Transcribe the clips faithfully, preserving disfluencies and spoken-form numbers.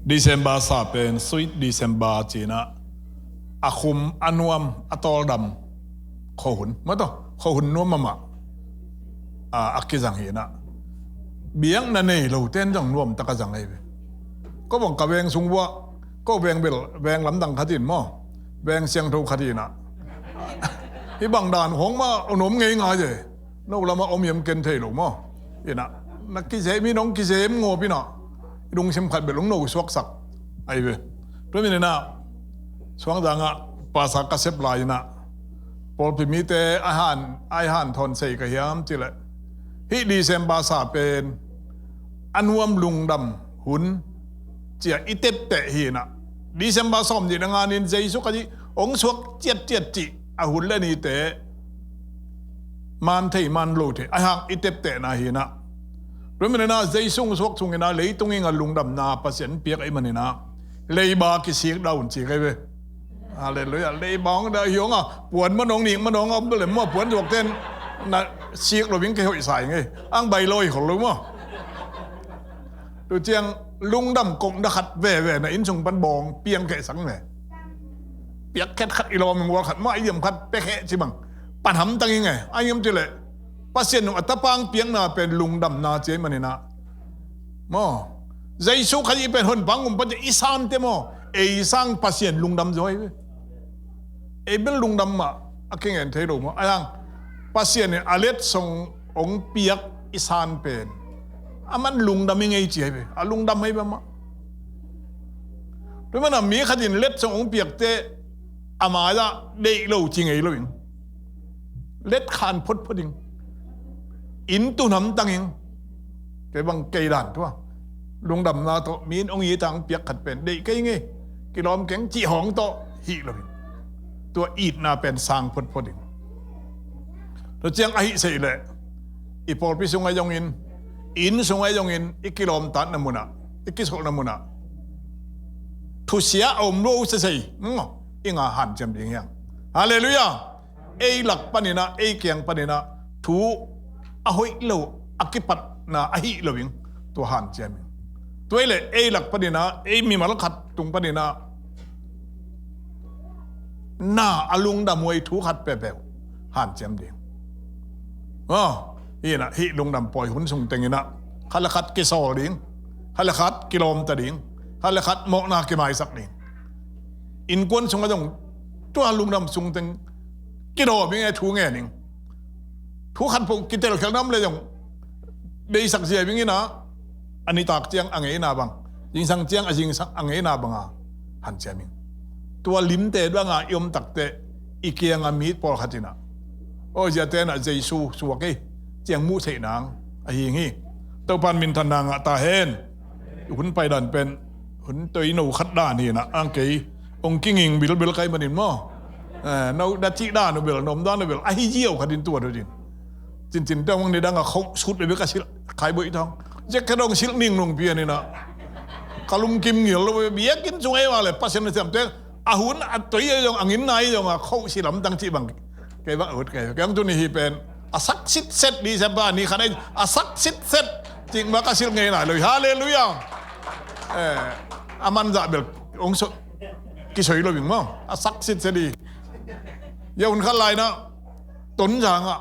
December sa pen sweet December ci-in ah, a khum a nuam a tawldam khuahun, maw taw, khuahun nuam mahmah a, a kizang hi-in ah, biakna nei lote in zong nuamtak a zang ahi ve. Ko bang ka veng sung uah, ko veng bel veng lamdang khat in maw, veng siangtho khat in ah, hih bang dan khawng mah a nuam ngeingai e. No lamah om hiam ken thei lo maw. In ah, na kizem hi, nong kizem ngawp in ah, i lungsim khat bel hong no suaksak ahi ve. Tua manin ah, Suangzang ah pastor ka sep lai-in ah, pawlpi mite a han, a hanthawn sei ka hiam cih leh, hih December sa pen a nuam lungdam hun ci-a i tepteh hi-in ah, December sawmnih le nga ni-in Jesu Khazih hong suak ciatciat cih a hun le nite man thei man lo thei a hang i teptehna hi-in ah, tua manin ah Jesu hong suak sungin ah leitung ii a lungdamna Pasian piak ahih manin ah, leiba kisik dah un ci ka hi ve. Halleluiah. Leiba hong dah hi hong a, puan manawng, nik manawng a om bel em maw, puan zuakte in na sik lo ing, kei hoih sa ing ei. Ang bai lawi khol lo maw. Tua ciang lungdam kong na khat veve na inn sung pan bawng piang kheh sang ve. Piak khet khat i lawm ing, gual khat maw, a iam khat pia kheh ci bang pan hamtang ing e. A iam cih leh Pasian nung a tapa hong piakna pen lungdamna ci ahih manin ah, maw, Jesu Khazih pen honpa hong um pan ci-a i sante maw, ei sang Pasian lungdam zaw hi ve. Ei bel lungdam mah a kingen thei lo maw. A hang Pasian in a letsong hong piak i san pen, aman lungdam hi ngei ci ahi ve. A lungdam ahi ve mah. Tua manin ah mi khat in letsong hong piak teh a mai-ah deih lo ci ngei lo ing. Letkhan photphot ing. Inn tun hamtang ing. Kei bang kei dan tua, lungdamna tawh mi in hong it a hong piak khat pen deih kei ing e, kilawm keng cih hawng tawh hih lo ing. Tua itna pen sang photphot ing. Tua ciang ahih seih leh i pawlpi sung ahi zongin, inn sung ahi zongin, i kilawmtatna mun ah, i kisolhna mun ah thusia a om lua uh sesei, mm, i nga hanciam ding hi hang. Halleluiah. Ei lak panin ah, ei kiang panin ah thu a hoih lo a kipatna ahih lo ing. Tua hanciam ing. Tua ahih leh ei lak panin ah, ei mimal khat tung panin ah na a lungdam uh ahi thu khat peuhpeuh hanciam ding. Aw, hi-in ah hih lungdam pawi hun sung teng in ah khat le khat kisawl ding, khat le khat kilawmta ding, khat le khat mawhna kimaisak ding. Innkuan sungah zong tua lungdam sung teng kidawm ing e, thu ngen ing. Thu khat peuh kitelkhialhna om leh zong beisak ziau ing in ah, a nitak ciang a ngeina bang, zingsang ciang a zingsang a ngeina bang a hanciam ing. Tua limte bang a i om tak teh i kiang a mi pawlkhat in ah, aw, ziate in ah Jesu suak ei, ci-a muh theih nang ahi hi. Topa'n minthanna ngah ta hen. Hun pai dan pen hun toino khat dan hi-in ah, ang kei hong kinging bilbil ka hih manin maw. Eh, no na cih dan uh bel, na om dan uh bel ahi ziau khat in tua dot in. Cincin te hong nidang a khoh sut le bek a silh, khaiboih thawng, jacket hong silh ningnung pian in ah, ka lungkim ngial lo. Biakinn sung ei vang leh Pasian na siamte a hun a toi ei zong, a nginna ei zong a khoh silh hamtang cih bang. Kei bang ut kei, kei hong tuni hi pen a sak sitset, December ni khan ei a sak sitset cih mah ka silh ngei nai lo hi. Halleluiah. Eh, a manzah bel hong so, kisoi lo ing maw. A sak sitset hi. Hia hun khat lai-in ah Tonzang ah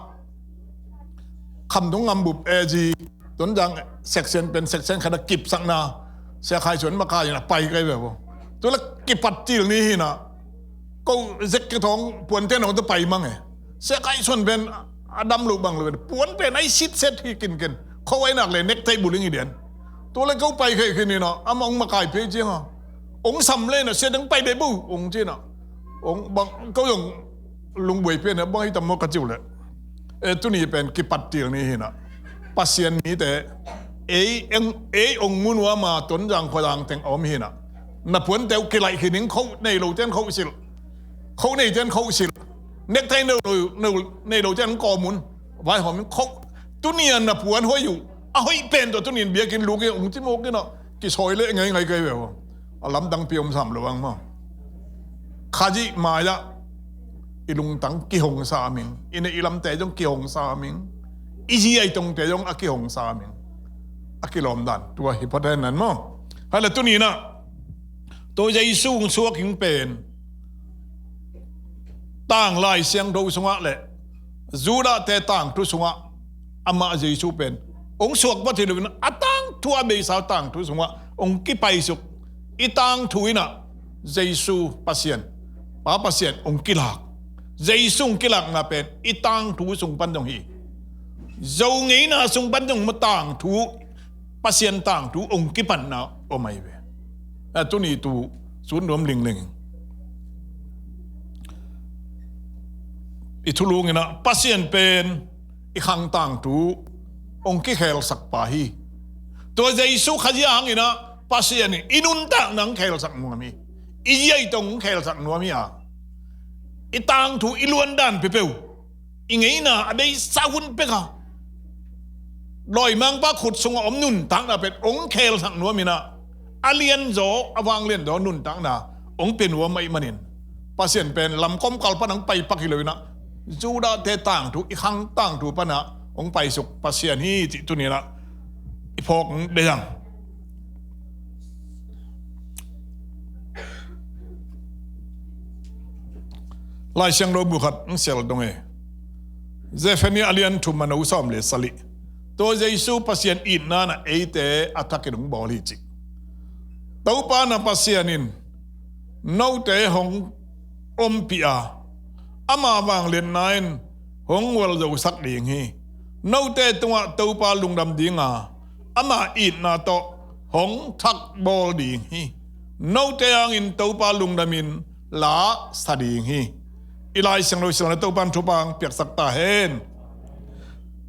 Khamtung Ngambup A G, Tonzang section pen section khat a kipsakna, Sia Khai Suan makai in ah pai ka hi ve vo. Tua leh kipat cil ni hi-in ah, ko zek kithawng puante nong tawh pai mang e. Sia Khai Suan pen a dam lo bang lo, puan pen a hi sitset hi kinken. Kho a hi nak leh necktie bul ing hi den. Tua leh ko pai kheh khin in ah, amah hong makai phei ciang a, hong sam leh in ah, sia dang pai deh bo hong ci-in ah, hong bang ko zong lungbuai pen a bang hi tam maw ka ci uh leh. Eh, tuni pen kipat cil ni hi-in ah, Pasian mite, ei, ei hong mu nuam a Tonzang khuazang teng a om hi-in ah, na puante uh kilaih khin ing. Khoh nei lote in khoh silh, khoh neite in khoh silh, necktie nei lo, nei, nei lote in kawm un, vaihawm in khoh. Tuni a na puan hoih uh, a hoih pen tawh tuni in biakinn luk ing, hong ci mawk in ah, kisawi leh ngeingai ka hi ve vo. A lamdangpi om sam lo ang maw. Khazih mai-ah i lungtang kihong sam ing, i neih i lamte zong kihong sam ing, i zi i tongte zong a kihong sam ing. A kilawm dan tua hi phot hen nan maw. Hale, tuni in ah Tua Jesu hong suak hing pen tang Lai Siangtho sungah le Judah-te tangthu sungah amah Jesu pen hong suak phot hi loin a tangthu a beisa tangthu sungah hong kipaisuk. I tangthu in ah Jesu Pasian, Pa Pasian hong kilak. Jesu hong kilakna pen i tangthu sung pan zong hi. Zo ngeina sung pan zong ma tangthu, Pasian tangthu hong kipanna om ahi ve. A tuni tu sun nuam lingling. I thulu in ah Pasian pen i khang tangthu hong kikhelsak pa hi. Tua Jesu Khazih hangin ah Pasian in i nuntakna hong khelsak nuam hi. I ziai tawh hong khelsak nuam hi a, i tangthu i luandan peuhpeuh, i ngeina a beisa hun pek a, dawimangpa khut sungah om nuntakna pen hong khelsak nuam in ah, a lianzaw, a vanglianzaw nuntakna hong pia nuam ahih manin Pasian pen lamkawmkal pan hong paipak hi loin ah, Judah-te tangthu, i khang tangthu pan ah hong paisuk Pasian hi cih tuni in ah i phawk ding hi hang. Lai Siangtho bu khat hong sial dong e. Zephaniah a lian thum, a neu sawm le sagih. Tua Jesu Pasian itna in ah eite a thakin hong bawl hi ci. Topa na Pasian in note hong ompih a, ama vangliatna in hong gualzosak ding hi. Note tungah Topa lungdam ding a, ama itna tawh hong thakbawl ding hi. Note hangin Topa lungdamin la sa ding hi. I Lai Siangtho sialna Topa in thupha hong piaksak ta hen.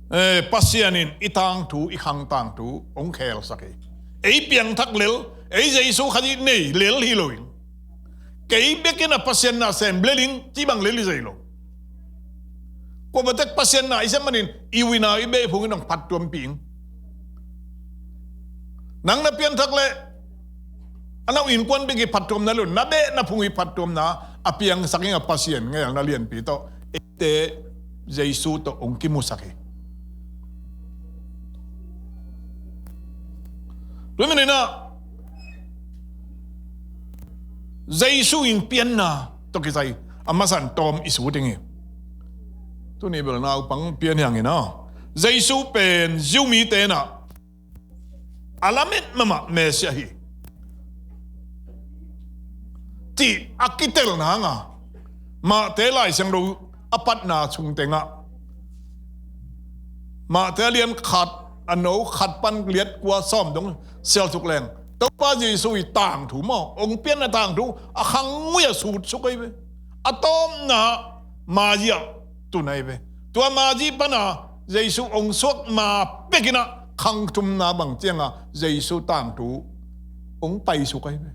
Eh, Pasian in i tangthu, i khang tangthu hong khelsak hi. Ei piangthak lel, ei Jesu Khazih nei lel hi loin, kei bekin a Pasian na sem lel ing cih bang lel hi zai lo. Kua bang tek Pasian na i sem manin i u i nau i behphung in hong phattuampih ing. Nang na pianthak leh a nau innkuan bek i phattuamna lo, na beh na phung i phattuamna a piangsak ing a, Pasian ngeina lianpi tawh eite Jesu tawh hong kimusak hi. Tua manin ah Jesu in pianna tawh kisai a masa in tawm i sut ding hi. Tuni bel naupang pian hi hangin ah, Jesu pen Jew mite in ah a lamet mahmah Messiah hi cih a kitelna hang a, Mate Lai Siangtho a patna sung tengah, Mate a lian khat, a neu khat pan liat kua sawm dong sialsuk leng, Topa Jesu i tangthu maw, hong pianna tangthu a khang ngui-ah sutsuk ahi ve. A tawpna Mazi-ah tun ahi ve. Tua Mazi pana Jesu hong suak ma pekin ah khang thumna bang ciangah Jesu tangthu hong paisuk ahi ve.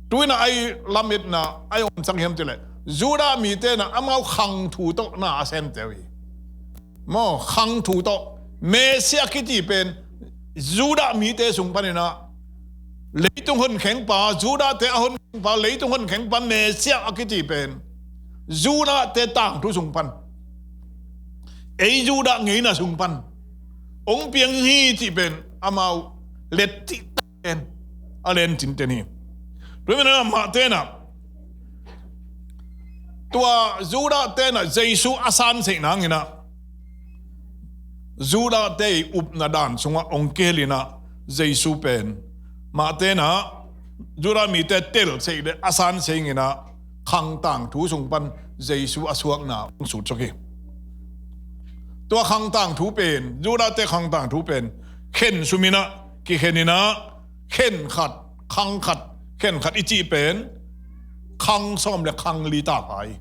Tu-in ah a i lametna a i omsak hiam cih leh, Judah mite in ah amau khang thu tawh na a semte uh hi. Maw, khang thu tawh Messiah kici pen Judah mite sung panin ah leitung honkhengpa, Judah-te a honkhengpa, leitung honkhengpa Messiah a kici pen Judah-te tangthu sung pan, ei Judah ngeina sung pan hong piang hi cih pen amau let cih tak pen a len cinten hi. Tua manin ah Mate in ah, tua Judah-te in ah Jesu a sanseihna hangin ah, Judah-te i upna dan sungah hong kihel in ah, Jesu pen Mate in ah Judah mite telseih le a sanseih in ah, khang tangthu sung pan Jesu a suakna hong sutsuk hi. Tua khang tangthu pen, Judah-te khang tangthu pen khen sum in ah kikhen in ah, khen khat, khang khat, khen khat i cih pen khang sawm le khang li ta pah hi.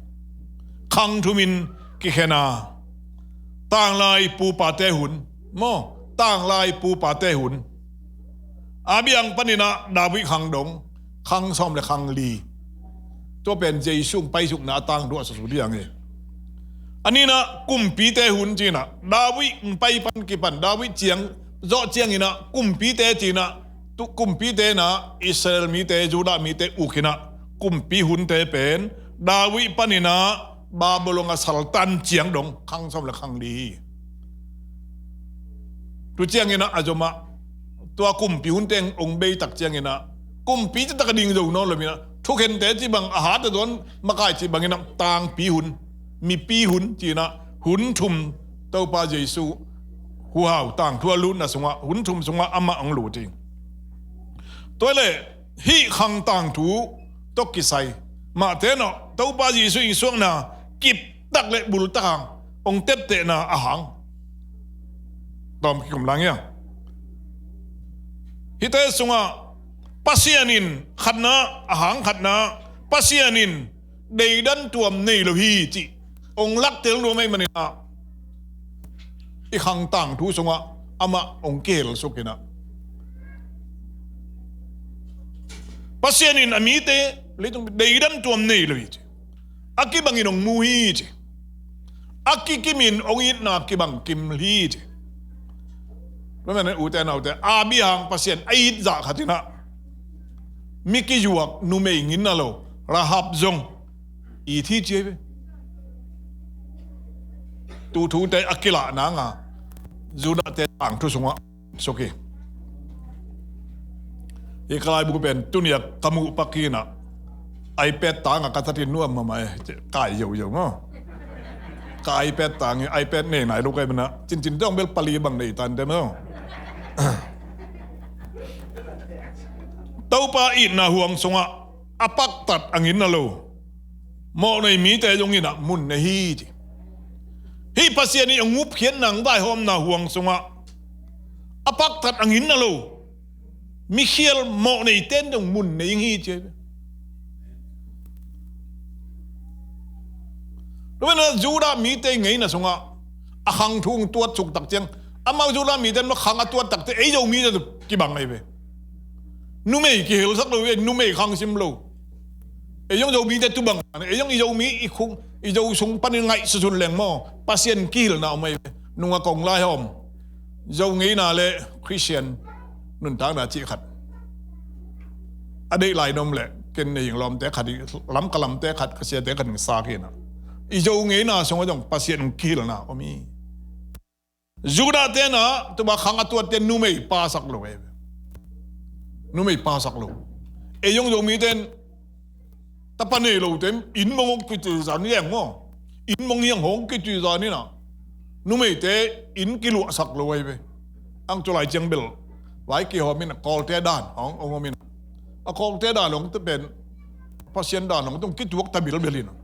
Khang thumin kikhen a, tanglai pupate hun maw, tanglai pupate hun, Abraham panin ah David khang dong, khang sawm le khang li. Tua pen Jesu hong paisukna a tangthu a susu diang hi. A nihna kumpite hun ci-in ah, David hong pai pan kipan, David ciang zawh ciangin ah kumpite ci-in ah, tu kumpite in ah Israel mite, Judah mite uk in ah, kumpi hunte pen David panin ah Babylon a saltan ciang dong khang sawm le khang li hi. Tu ciangin ah a zom ah, tua kumpi hunte hong bei tak ciangin ah, Kumpi taktak a ding zo nawn lo inah, thukhente cih bang, a hat a dawn makai cih bangin ah tangpi hun, mipi hun ci-inah hun thum Topa Jesu huhau tangthu a lutna sungah, hun thum sungah amah hong lut hi. Tua leh hih khang tangthu tawh kisai, Matthai in ah Topa Jesu inn suahna kiptak le bultak hang hong teptehna a hang tawm kikum lang ia. Hihte sungah Pasian in khatna, a hang khatna, Pasian in deidan tuam nei lo hi cih hong laktel nuam ahih manin ah, i khang tangthu sungah amah hong kihel suk inah, Pasian in a mite leitung deidan tuam nei lo hi cih a kibangin hong mu hi cih, a kikimin hong itna kibang kim hi cih. Tua manin ute naute, Abraham Pasian a it zah khat inah mi kizuak numei nginna lo Rahab zong it hi ci hi ve. Tu thute a kilah nanga Judahte tangthu sungah suk hi. Hih ka laibu pen tuni-a ka muh pak hi inah, iPad tangah ka thatin nuam mahmah e, kai ziauziau maw. Ka iPad tang hi, iPad nei nai lo ka hih manin ah, cincin dong bel pali bang nei tante maw. Topa itna huang sungah a paktat a nginna lo mawhnei mite zong inah mun nei hi ci. Hih Pasian ii a ngupkhiatna, vaihawmna huang sungah a paktat a nginna lo mikhial mawhneite in zong mun nei ing hi ci. Tua manin ah Judah mite ngeina sungah a khang thu hong tuat suk tak ciang, amau Judah mite in maw khang a tuat takte ei Zomite tawh kibang ahi ve. Numei kihelsak lo ve, numei khang sim lo. Ei zong Zomite tu bang, ei zong i Zomi i khung, i Zo sung panin ngaihsutsun leng maw, Pasian kihilhna om ahi ve. Nung a kong lai hawm, Zo ngeina le Khristian nuntakna cih khat a deih lai na om leh, ken na hing lawmte khat hi, Lamka lamte khat, ka siate khat in sak hi inah, i Zo ngeina sungah zong Pasian hong kihilhna om hi. Judahte in ah tu bang khang a tuatte numei pasak lo e. Numei pasak lo. Ei zong Zomite in tapa nei lote in inn mong hong kituizan hi eng maw. Inn mong hiang hong kituizan inah, numeite inn kiluahsak lo ahi ve. Ang tu lai ciang bel vai kihawm inah Kawlte dan hong, hong om inah, a Kawlte dan hong te pen Pasian dan hong tung kituak ta bilbel inah,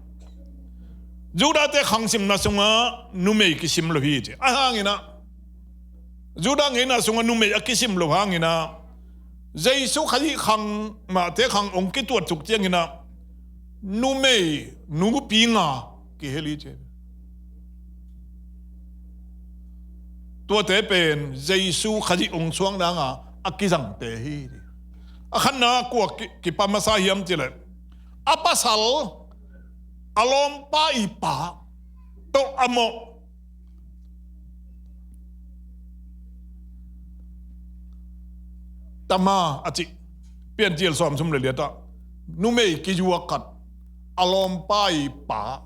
Judahte khang simna sungah numei kisim lo hi ci. A hang inah, Judah ngeina sungah numei a kisim lo hang inah, Jesu Khazih khang, Matthai khang hong kituat suk ciang inah numei nupi nga kihel hi ci. Tuate pen Jesu Khazih hong suak nanga a kizangte hi. A khatna kua ki, kipa masa hiam cih leh, a pasal a lawmpa ii pa tawh a mawh Tamar a cih Piancil sawmthum le li-ah numei kizuak khat, a lawmpa ii pa,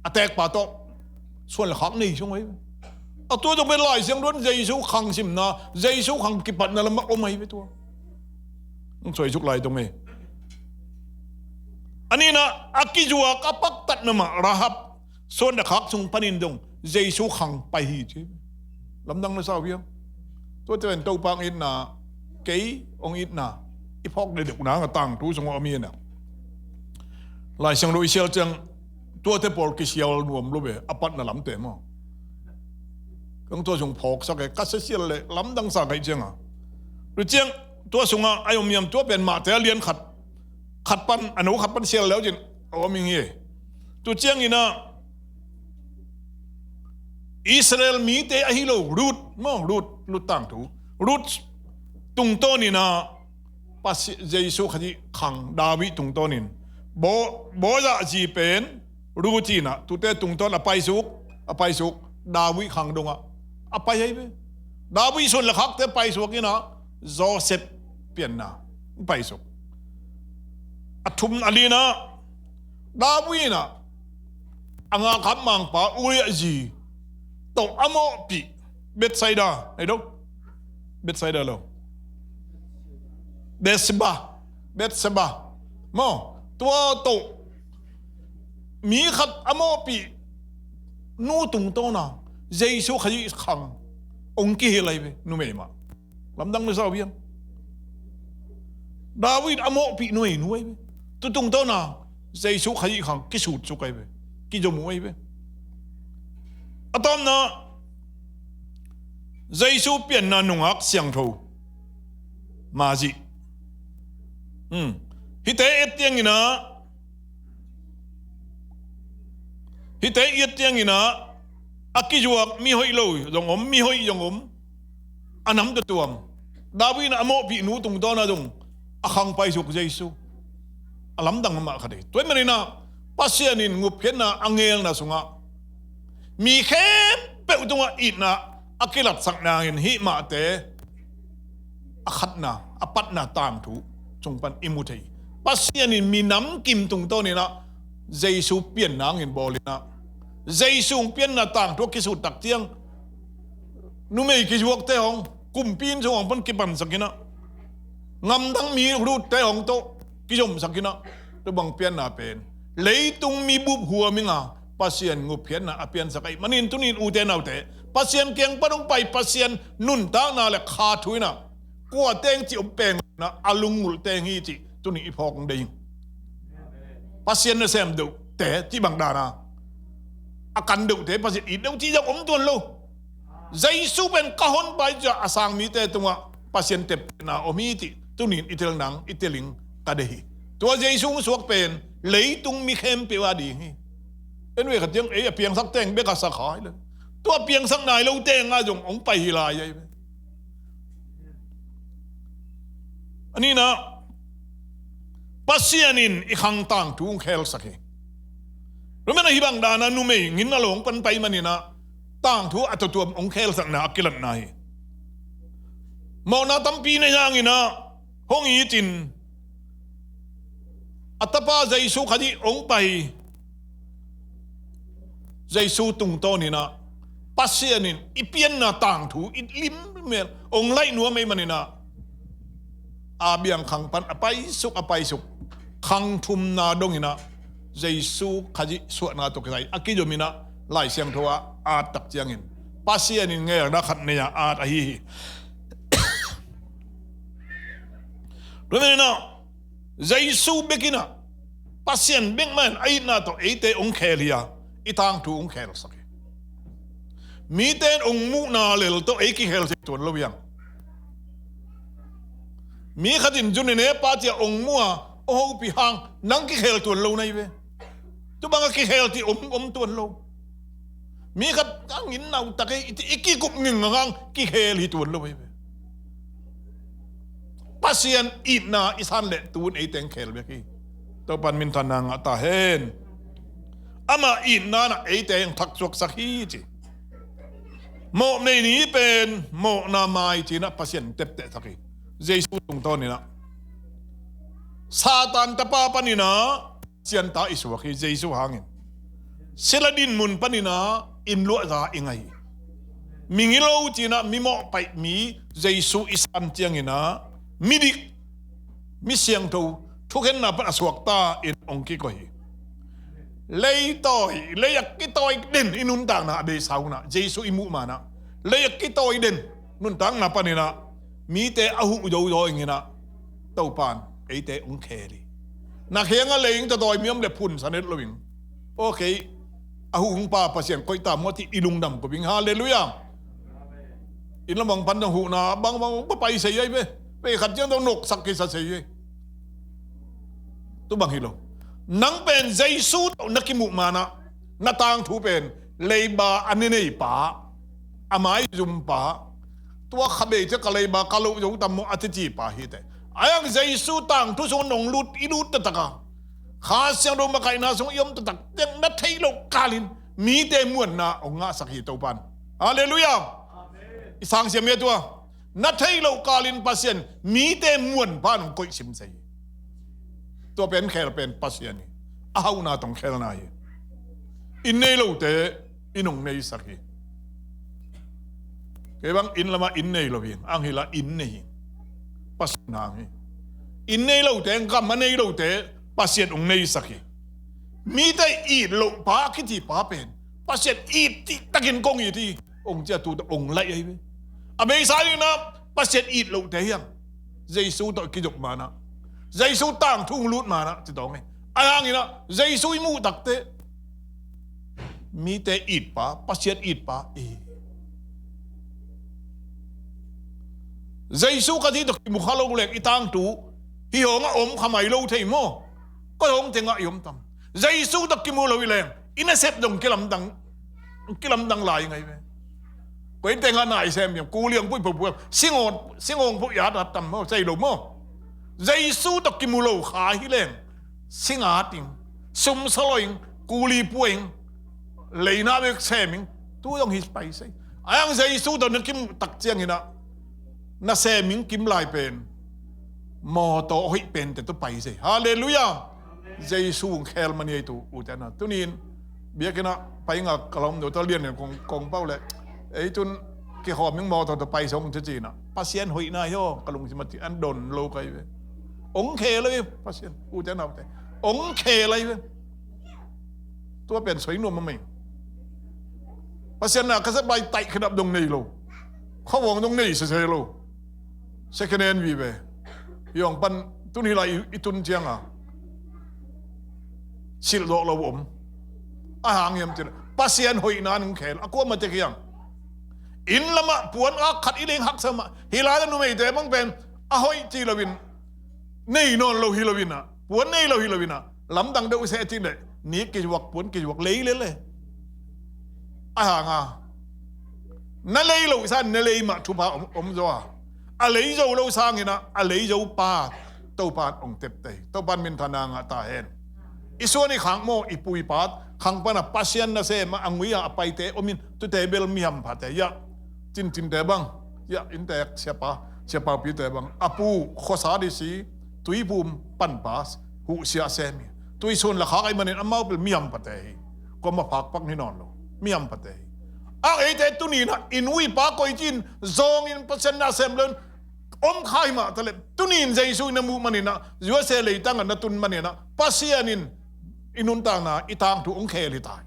a teekpa tawh suan le khak nei sung ahi. A tua zong pen Lai Siangtho in Jesu khang simna, Jesu khang kipatna lamah om ahi ve tua. Hong suaisuk lai tung e. A nihna, a kizuak a paktatna mah Rahab suan le khak sung panin dong Jesu khang pai hi ci. Lamdang na sa uh hiam? Tuate pen Topa hong itna, kei hong itna i phawk deuhdeuh nang a tangthu sungah om hi na. Lai Siangtho i sial ciang tuate pawl kisial nuam lo ve, a patna lamte maw. Kong tua sung phawksak e, ka sia sial le lamdang sa ka hih cianga. Tu ciang tua sungah a om hiam, tua pen Matthai a lian khat, khat pan, a no khat pan sial leu cin a om ing hi. Tu ciang inah Israel mite ahi lo Ruth maw, Ruth, Ruth tangthu. Ruth tungtawn inah Pasi-, Jesu Khazih khang David tungtawnin Bo-, Boaz zi pen Ruth inah tute tungtawn a paisuk, a paisuk David khang dongah a pai ahi ve. David suan le khakte paisuk inah Joseph pianna paisuk. A thum a lina David inah a ngakham mangpa Uriah zi tawh a mawhpih Bethsaida, nei do? Bethsaida lo. Bathsheba. Bethsheba maw, tua tawh mi khat a mawhpih nu tungtawna Jesu Khazih khang hong kihilh ahi ve, numei mah. Lamdang na sau hiam? David a mawhpih numei nu ahi ve. Tu tungtawna Jesu Khazih khang kisutsuk ahi ve, kizom uh ahi ve. A tawpna, Jesu pianna nungak siangtho Mary. Hmm. Hihte et tianginah, hihte et tianginah a kizuak mihoih lo zong om, mihoih zong om, a nam tuatuam. David in a mawhpih nu tungtawna zong a khang paisuk Jesu. A lamdang amah khat hi. Tua ahih maninah Pasian in ngupkhiatna a ngelna sungah mi khempeuh tungah itna a kilatsak nangin hih mahte a khatna, a patna tangthu sung pan i mu thei. Pasian in minam kim tungtawninah Jesu pian nangin bawlinah, Jesu pianna tangthu a kisut tak ciang numei kizuakte hong kumpi inn sung hong pan kipansakinah, ngamdang mi lutte hong tawh kizomsakinah, tua bang pianna pen leitung mi bup huaminga Pasian ngupkhiatna a piansak ahih manin tunin ute naute, Pasian kiang pan hong pai, Pasian nuntakna le kha thu inah kua teng cih om peng inah a lungngulh teng hi cih tunin i phawk hong deih ing. Pasian nasem deuhte cih bang dana a kan deuhte Pasian it deuh cih zong om tuan lo. Jesu pen ka honpa hi ci-a a sang mite tungah Pasian tepna om hi cih tunin i tel nang, i tel ing ka deih hi. Tua Jesu hong suak pen leitung mi khempeuh a ding hi. En ve, khat ciang ei a piangsak teng bek a sa kha hi le, tua piangsak nai lo teng a zong hong pai hi lai ahi ve. A nihna, Pasian in i khang tangthu hong khelsak hi. Tua manin hih bang dana numei nginna lo hong pan pai maninah tangthu a tuatuam hong khelsakna a kilatna hi. Mawhna tampi nei hanginah hong itin a tapa Jesu Khazih hong pai. Jesu tungtawninah Pasian in i pianna tangthu i limlim hong laih nuam ahih maninah a biang khang pan a paisuk, a paisuk, khang thumna donginah Jesu Khazih suahna tawh kisai a kizominah Lai Siangtho ah a at tak ciangin Pasian in ngelna khat nei-a a at ahi hi. Tua maninah Jesu bekinah Pasian bek mah in a itna tawh eite hong khel hi-a, i tangthu hong khelsak hi. Mite in hong muhna lel tawh ei kikhel thei tuan lo hiang. Mi khat in zu ne ne pa ci-a hong mu-a hong hopih hang nang kikhel tuan lo na hi ve. Tua banga kikhel cih om, om tuan lo. Mi khat a nginna uh tak hi i kikup ngingngang hang kikhel hi tuan lo hi ve. Pasian itna i san leh tu-in eite hong khel bek hi. Topan minthanna ngah ta hen. Amah itna nah eite hong thaksuaksak hi ci. Mawh nei ni pen mawhna mai cinah Pasian teptehsak hi. Jesu tungtawninah Satan tapa paninah Pasian ta i suak hi, Jesu hangin. Sila dinmun paninah inn luahza i ngah hi. Migilo cinah mimawh paih mi Jesu i san cianginah midik, mi siangtho, thukhenna pan a suakta in hong kikoih hi. Leitawi, lei a kitawi den i nuntakna a beisa unah Jesu i muh manah lei a kitawi den nuntakna paninah mite a huh zozo inginah Topan eite hong khel hi. Na khengah lei ing tatawi mi om le phunsa net lo ing. Okay, a huh hong pa Pasian koih ta maw cih i lungdam kop ing. Halleluiah. Inn lam bang pan zong huhna bangbang hong papai sei ahi ve. Pei khat ciang zong noksak kisa sei ahi. Tu bang hi lo. Nang pen Jesu tawh na kimuh manah na tangthu pen leiba a ne neipa, a maizumpa, tua khabei cia ka leiba ka loh zo tam maw a cici pa hi teh. A yang Jesu tangthu sung nong lut i lut taktak a, Kha Siangtho makaihna sung i om taktak teng na theih loh kalin mite muanna hong ngahsak hi Topan. Halleluiah. I sang siam hi a tua. Na theih loh kalin Pasian mite muanpa nong koihsim sei hi. Tua pen khel pen Pasian hi. A hauhna tawh khelna hi. Inn nei lote inn hong neisak hi. Kei bang inn lamah inn nei lo hi. Ang hi la inn nei hi. Pasian hang hi. inn nei lote, gam a nei lote Pasian hong neisak hi. Mite it loh pa a kici pa pen Pasian it cihtakin kong it hi, hong ci a, tu tawh hong laih ahi ve. A beisa in ah Pasian it lohte hiang, Jesu tawh kizop manah, Jesu tangthu hong lut manah ci tawng hi. Ahi hangin ah Jesu i muh takte mite it pa, Pasian it pa i hi. Jesu Khazih tawh kimu kha lo leng i tangthu hih hong a om kha mai lo thei maw? Koi hong tengah i om tam? Jesu tawh kimu lo hi leng i nasep zong kilamdang, kilamdang lai ngai ve. Koi tengah nai sem hiam, kuli hong puih phopuh hiam, singawng, singawng phoh i at at tam maw, sei lo maw? Jesu tawh kimu lo kha hi leng, sing at ing, sum sawlh ing, kuli pua ing, leina bek sem ing, tu zong hi pai sei. Ahi hang Jesu tawh na kimuh tak ciangin ah na sem ing kim lai pen mawtaw a hoih pente tawh pai sei. Halleluiah. Jesu hong khel man hi ei tu, ute nau. Tuni in biakinn ah pai ngak ka lawm no ta lian in kong, kong pau leh, ei tun kikhawm ing, mawtaw tawh pai sawng ci ci in ah, Pasian hoihna hi aw, ka lungsim ah ci an don lo kai ve. Hong khel ahi ve Pasian, ute naute. Hong khel ahi ve. Tua pen soi nuam a mei. Pasian na ka sa bai taih khedap dong nei lo, khuavawng dong nei sese lo. Second hand vive. Hih hong pan tun hi lai i, i tun cianga silh dawh lo om. A hang hiam cih leh Pasian hoihna in hong khel a, kuamah tek hiang. Inn lamah puan ak khat i leng haksa mah. Hih lai a numeite bang pen a hoih ci loin, nei nawn lo hi loin ah, puan nei lo hi loin ah, lamdang deuh seh cih leh nik kizuak, puan kizuak, lei lele. A hang a, na lei loh sang na lei mah thupha om, om zaw a, a lei zo lo sangin ah a lei zo pa Topan hong tepte hi. Topan minthanna ngah ta hen. I suan i khak maw, i pu i pa khang pana Pasian nasem a ngui a a paite om in, tute bel mi hamphate hiah, Cincinte bang hiah, inntek siapa, siapaupite bang a pu khuasa disi, Tuiphum panpa huhsia sem hi. Tuisun la khak ahih manin amau bel mi hamphate hi. Kuamah phakpak hi nawn lo, mi hamphate hi. A eite tuni in ah i nu i pa koici in zawngin Pasian nasem lo in om kha hi mah taleh, tuni in Jesu in na muh manin ah, U S A leitang ah na tun manin ah, Pasian in i nuntakna, i tangthu hong khel hi ta hi.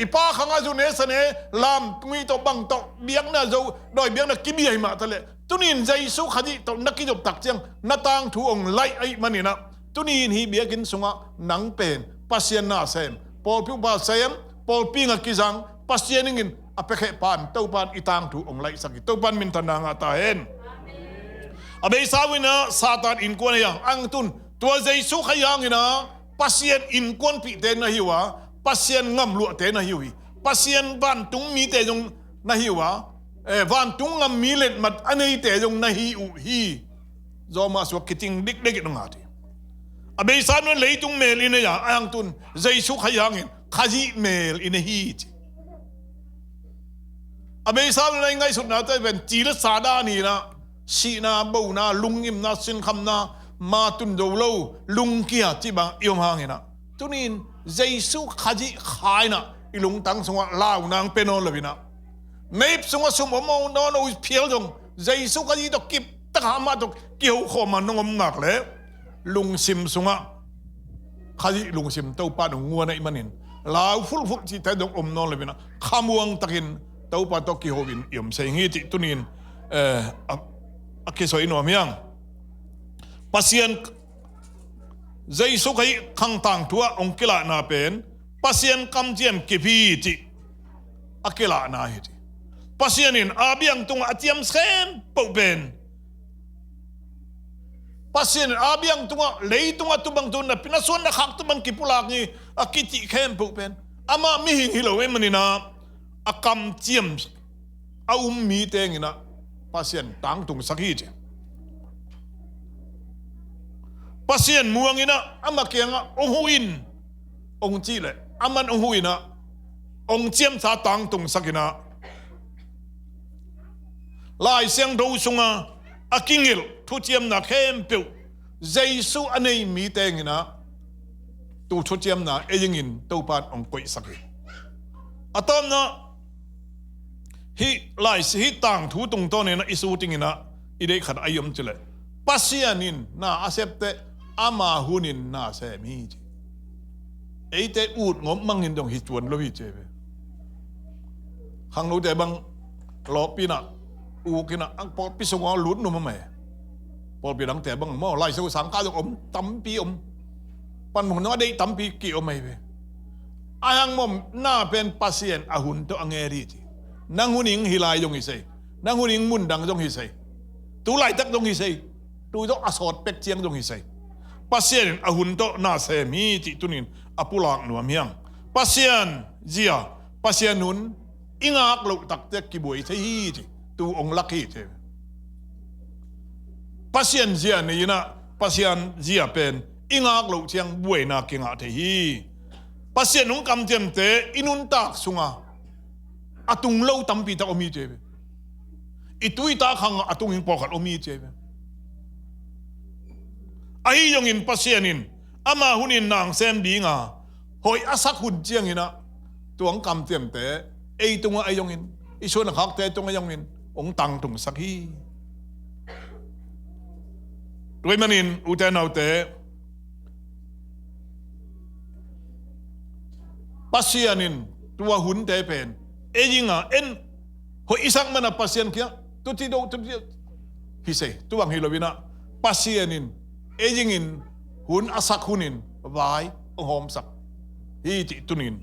I pa khang ah zune sane, lam ngui tawh bang tawh, biakna zo, dawi biakna kibia hi mah taleh, tuni in Jesu Khazih tawh na kizop tak ciang na tangthu hong laih ahih manin ah, tuni in hih biakinn sungah nang pen Pasian nasem, pawlpi upa sem, pawlpi ngah kizang, Pasian in a piakhehpa in Topan i tangthu hong laihsak hi. Topan minthanna ngah ta hen. A beisa uh in ah Satan innkuan ahi hang, a hang tun tua Jesu Khazih hangin ah Pasian innkuanpihte na hi uh a, Pasian ngamluahte na hi uh hi. Pasian vantung mite zong na hi uh a, eh, vantung ngam mi letmat a neite zong na hi uh hi. Zawmah suak kicing dikdek in hong at hi. A beisa un leitung mel i nei a, a hang tun Jesu Khazih hangin Khazih mel i nei hi ci. A beisa un i ngaihsutnate pen ci le sa dan hi in ah, sihna, bona, lungngimna, sinkhamna, ma tun zo lo, lungkia cih bang i om hangin ah, tuni in Jesu Khazih kha in ah i lungtang sungah lau nang pia nawn lo in ah, meip sungah sum om nawn lo phial zong, Jesu Khazih tawh kip tak a amah tawh kiho khawm a nong om ngak leh, lungsim sungah Khazih lungsim Topa in hong nguan ahih manin, lau fulhfulh cihte zong om nawn lo in ah, khamuang takin Topa tawh kiho in i om se hi cih tuni in, eh, a, a kisoi nuam hi hang. Pasian, Jesu Khazih khang tangthu ah hong kilahna pen Pasian kamciam kip hi cih a kilahna hi ci. Pasian in a biang tungah a ciam khempeuh pen, Pasian in a biang tungah, leitung a tu bang tu napi, na suan na khak tu bang kipulak hi a kicih khempeuh pen amah mihing hi lo ahih manin ah, a kamciam a um mite in ah Pasian tangtungsak hi ci. Pasian muang in ah amah kiangah hong huh in, hong cih leh, aman hong huh in ah, hong ciamsa tangtungsak in ah, Lai Siangtho sungah a kingelh thuciamna khempeuh Jesu a nei mite in ah, tu thuciamna ei dingin Topa in hong koihsak hi. A tawpna, hih lai, hih tangthu tungtawn in ah i sut ding in ah i deih khat a i om cih leh, Pasian in na a septeh ama hunin na sem hi ci. Eite ut ngawm mangin dong hi tuan lo hi ci ve. Khangnote bang lawpinah ukinah ang pawlpi sungah lut num amai. Pawlpi dangte bang maw, Lai Siangtho sang kah zong om tampi om. Panmun dong a deih tampi ki om ahi ve. Ai hang maw, na pen Pasian a hun tawh a ngel hi ci. Nang hun ing hi lai zong hi sei. Nang hun ing mun dang zong hi sei. Tu laitak zong hi sei. Tu zong a sawt pek ciang zong hi sei. Pasian in a hun tawh na sem hi cih tunin a pulak nuam hiang. Pasian zia, Pasian hun i ngak loh takte kibuai thei hi ci. Tu ong lak hi ci. Pasian zia nei inah Pasian zia pen i ngak loh ciang buaina kingah thei hi. Pasian hong kamciamte i nuntak sunga a tung lo tampi tak om hi ci ve. I tuitak hangah a tung ing pawlkhat om hi ci ve. Ahi zongin Pasian in ama hunin nang sem dinga hoih a sak hun cianginah tuang kamciamte ei tungah ei zongin, i suan a khakte tungah ei zongin hong tangtungsak hi. Tua ahih manin ute naute, Pasian in tua hunte pen ei dinga en hoih i sak mana Pasian kia tuti do tuti hi sei. Tubang hi loinah Pasian in ei dingin hun a sak hunin vai hong hawmsak hi cih tunin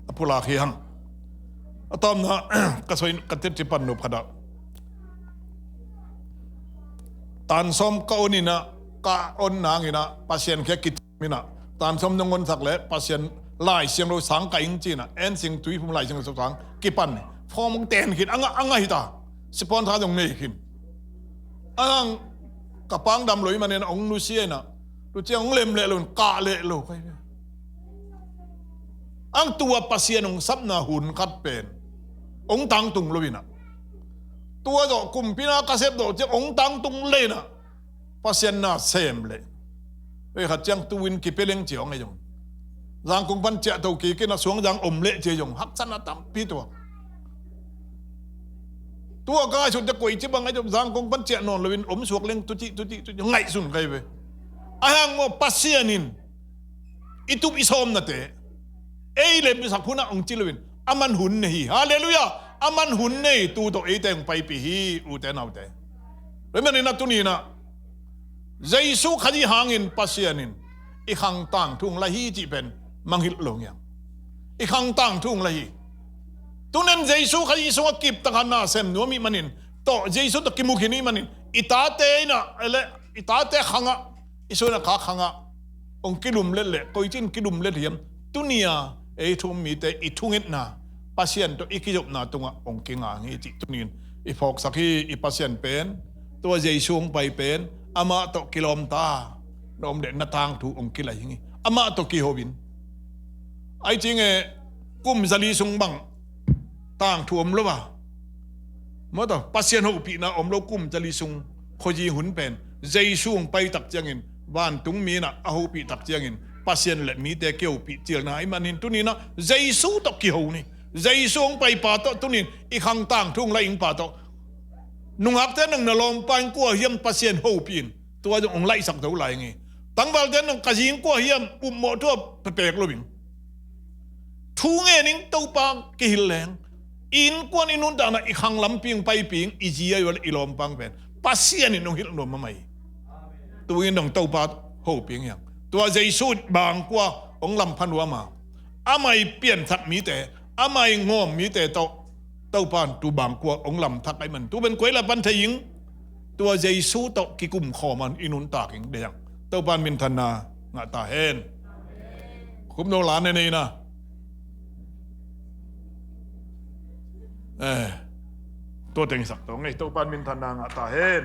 a pulak hi hang. A tawpna ka soi ka teci pan nup khatah tansawm ka oninah ka on nanginah Pasian khia kici minah tansawm nong honsak le Pasian Lai Siangtho sang ka ing cinah ensing tuiphum Lai Siangtho sang kipan fawm hong ten khin a ngah a ngah hita. Sipawn tha zong nei khin a ngang ka pangdam lo i manin hong nusia inah tu ciang hong lem leh lo in kah leh lo kai ve. Ang tua Pasian hong sapna hun khat pen hong tangtung lo inah tua zawh kumpina ka sep zawh ciang hong tangtung leh inah Pasian na sem leh. Ei khat ciang tu in kipia leng ci hong ei zong. Zangkong pan ciah to kik inah Suangzang om leh ci ei zong. Haksatna tampi tua. Tua ka ngaihsut ciang koici bang ei zong Zangkong pan ciah nawn loin om suak leng tuci tuci tuci ngaihsun kai ve. Ai hang maw Pasian in i tup i sawmnate ei lemsak hunah hong ci loin aman hun nei hi. Halleluiah. Aman hun nei tu tawh eite hong paipih hi ute naute. Tua ahih manin a tuninah Jesu Khazih hangin Pasian in i khang tangthu hong lai hi cih pen mangngilh lo ngiang. I khang tangthu hong lai hi. Tunen Jesu Khazih sungah kiptaka na sem nuam ih manin tawh Jesu tawh kimu khin ih manin i tate inah le i tate khangah i suan a khak khangah hong kilumlet leh koici in kilumlet hiam? Tuni-a ei thu um mite i thungetna Pasian tawh i kizopna tungah hong kinga hi cih tunin i phawksak hi. I Pasian pen tua Jesu hong pai pen amah tawh kilawmta na om leh na tangthu hong kilai hi. Amah tawh kiho in ai cinge kum zali sung bang tangthu om lo a maw taw Pasian hopihna om lo kum zali sung khuazi hun pen Jesu hong pai tak ciangin vantung mi inah a hopih tak ciangin Pasian le mite kihopih cialna ih manin tuninah Jesu tawh kiho ni. Jesu hong paipa tawh tunin i khang tangthu hong lai ingpa tawh nungakte nang na lawmpa in kua hiam Pasian hopih in tua zong hong laihsak zo lai ngi. Tangvalte nang ka zing kua hiam upmawh thu a pepek lo ing. Thu ngen ing Topa kihilh leng i innkuan i nuntakna i khang lampi hong paipih ing i zi a i lawmpang pen Pasian in hong hilh nuam mahmah hi. Tu in dong Topa hopih ing hiang. Tua Jesu bangkua hong lampha nuam a amah i piansak mite amah i ngawm mite tawh Topa in tu bangkua hong lamthak ahih man tu pen kuai la pan thei ing. Tua Jesu tawh kikum khawm a i nuntak ing deiang Topa in minthanna ngah ta hen. Khupno la ne nei na. Eh, tua teng sak tawh ngei Topa in minthanna ngah ta hen.